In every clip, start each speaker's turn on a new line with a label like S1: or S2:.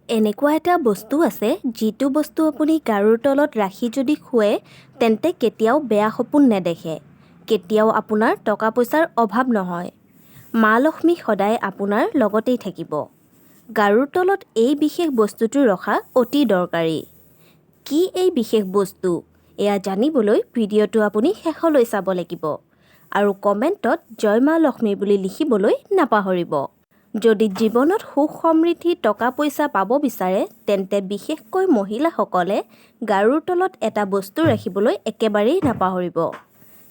S1: এনেকুৱা এটা বস্তু আছে, যিটো বস্তু আপুনি গাৰুৰ তলত ৰাখি যদি শোৱে, তেন্তে কেতিয়াও বেয়া সপোন নেদেখে, কেতিয়াও আপোনাৰ টকা পইচাৰ অভাৱ নহয়, মা লক্ষ্মী সদায় আপোনাৰ লগতেই থাকিব। গাৰুৰ তলত এই বিশেষ বস্তুটো ৰখা অতি দৰকাৰী। কি এই বিশেষ বস্তু, এয়া জানিবলৈ ভিডিঅ'টো আপুনি শেষলৈ চাব লাগিব আৰু কমেণ্টত "জয় মা লক্ষ্মী" বুলি লিখিবলৈ নাপাহৰিব। যদি জীৱনত সুখ, সমৃদ্ধি, টকা পইচা পাব বিচাৰে, তেন্তে বিশেষকৈ মহিলাসকলে গাৰুৰ তলত এটা বস্তু ৰাখিবলৈ একেবাৰেই নাপাহৰিব।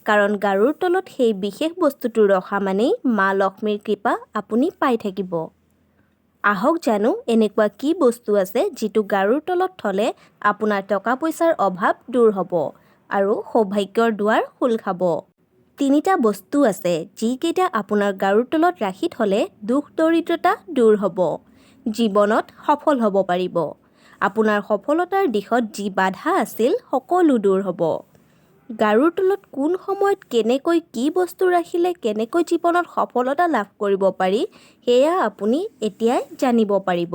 S1: কাৰণ গাৰুৰ তলত সেই বিশেষ বস্তুটো ৰখা মানেই মা লক্ষ্মীৰ কৃপা আপুনি পাই থাকিব। আহক জানো, এনেকুৱা কি বস্তু আছে যিটো গাৰুৰ তলত থ'লে আপোনাৰ টকা পইচাৰ অভাৱ দূৰ হ'ব আৰু সৌভাগ্যৰ দুৱাৰ খোল খাব। তিনিটা বস্তু আছে, যিকেইটা আপোনাৰ গাৰুৰ তলত ৰাখি থ'লে দুখ দৰিদ্ৰতা দূৰ হ'ব, জীৱনত সফল হ'ব পাৰিব, আপোনাৰ সফলতাৰ দিশত যি বাধা আছিল সকলো দূৰ হ'ব। গাৰুৰ তলত কোন সময়ত কেনেকৈ কি বস্তু ৰাখিলে কেনেকৈ জীৱনত সফলতা লাভ কৰিব পাৰি, সেয়া আপুনি এতিয়াই জানিব পাৰিব।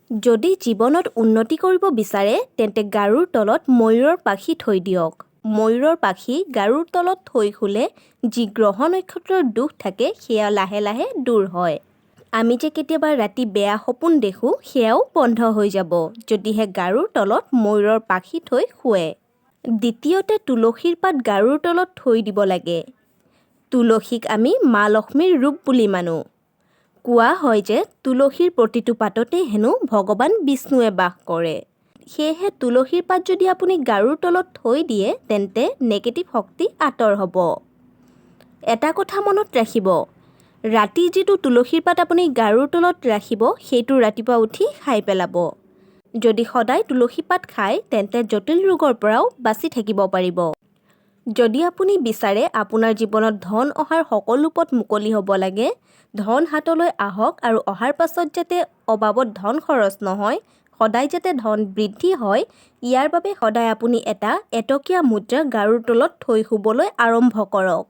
S1: যদি জীৱনত উন্নতি কৰিব বিচাৰে, তেন্তে গাৰুৰ তলত ময়ূৰৰ পাখি থৈ দিয়ক। ময়ূৰৰ পাখি গাৰুৰ তলত থৈ শুলে যি গ্ৰহ নক্ষত্ৰৰ দোষ থাকে, সেয়া লাহে লাহে দূৰ হয়। আমি যে কেতিয়াবা ৰাতি বেয়া সপোন দেখোঁ, সেয়াও বন্ধ হৈ যাব, যদিহে গাৰুৰ তলত ময়ূৰৰ পাখি থৈ শোৱে। দ্বিতীয়তে, তুলসীৰ পাত গাৰুৰ তলত থৈ দিব লাগে। তুলসীক আমি মা লক্ষ্মীৰ ৰূপ বুলি মানো। কোৱা হয় যে তুলসীৰ প্ৰতিটো পাততেই হেনো ভগৱান বিষ্ণুৱে বাস কৰে। সেয়েহে তুলসীৰ পাত যদি আপুনি গাৰুৰ তলত থৈ দিয়ে, তেন্তে নেগেটিভ শক্তি আঁতৰ হ'ব। এটা কথা মনত ৰাখিব, ৰাতি যিটো তুলসীৰ পাত আপুনি গাৰুৰ তলত ৰাখিব, সেইটো ৰাতিপুৱা উঠি খাই পেলাব। যদি সদায় তুলসী পাত খায়, তেন্তে জটিল ৰোগৰ পৰাও বাচি থাকিব পাৰিব। যদি আপুনি বিচাৰে আপোনাৰ জীৱনত ধন অহাৰ সকলো পথ মুকলি হ'ব লাগে, ধন হাতলৈ আহক আৰু অহাৰ পাছত যাতে অবাবত ধন খৰচ নহয়, সদায় যাতে ধন বৃদ্ধি হয়, ইয়াৰ বাবে সদায় আপুনি এটা এটকীয়া মুদ্ৰা গাৰুৰ তলত থৈ শুবলৈ আৰম্ভ কৰক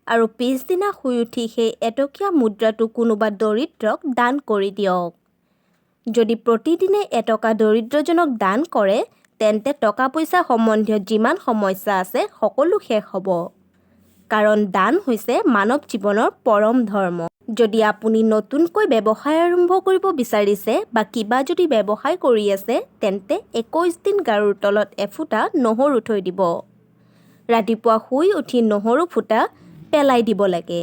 S1: আৰু পিছদিনা শুই উঠি সেই এটকীয়া মুদ্ৰাটো কোনোবা দৰিদ্ৰক দান কৰি দিয়ক। যদি প্ৰতিদিনে 1 টকা দৰিদ্ৰজনক দান কৰে, তেন্তে টকা পইচা সম্বন্ধীয় যিমান সমস্যা আছে, সকলো শেষ হ'ব। কাৰণ দান হৈছে মানৱ জীৱনৰ পৰম ধৰ্ম। যদি আপুনি নতুনকৈ ব্যৱসায় আৰম্ভ কৰিব বিচাৰিছে বা কিবা যদি ব্যৱসায় কৰি আছে, তেন্তে 21 দিন গাৰুৰ তলত এফুটা নহৰু থৈ দিব। ৰাতিপুৱা শুই উঠি নহৰু ফুটা পেলাই দিব লাগে।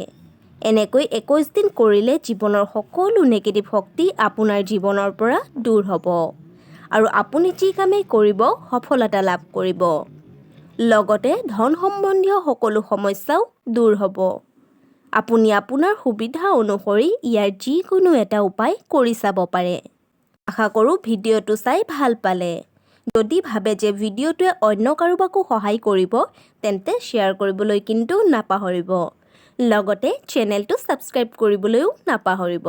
S1: এনেকৈ 21 দিন কৰিলে জীৱনৰ সকলো নেগেটিভ শক্তি আপোনাৰ জীৱনৰ পৰা দূৰ হ'ব আৰু আপুনি যি কামেই কৰিব, সফলতা লাভ কৰিব। লগতে ধন সম্বন্ধীয় সকলো সমস্যাও দূৰ হ'ব। আপুনি আপোনাৰ সুবিধা অনুসৰি ইয়াৰ যিকোনো এটা উপায় কৰি চাব পাৰে। আশা কৰোঁ ভিডিঅ'টো চাই ভাল পালে। যদি ভাবে যে ভিডিঅ'টোৱে অন্য কাৰোবাকো সহায় কৰিব, তেন্তে শ্বেয়াৰ কৰিবলৈ কিন্তু নাপাহৰিব। লগতে চেনেলটো ছাবস্ক্ৰাইব কৰিবলৈও নাপাহৰিব।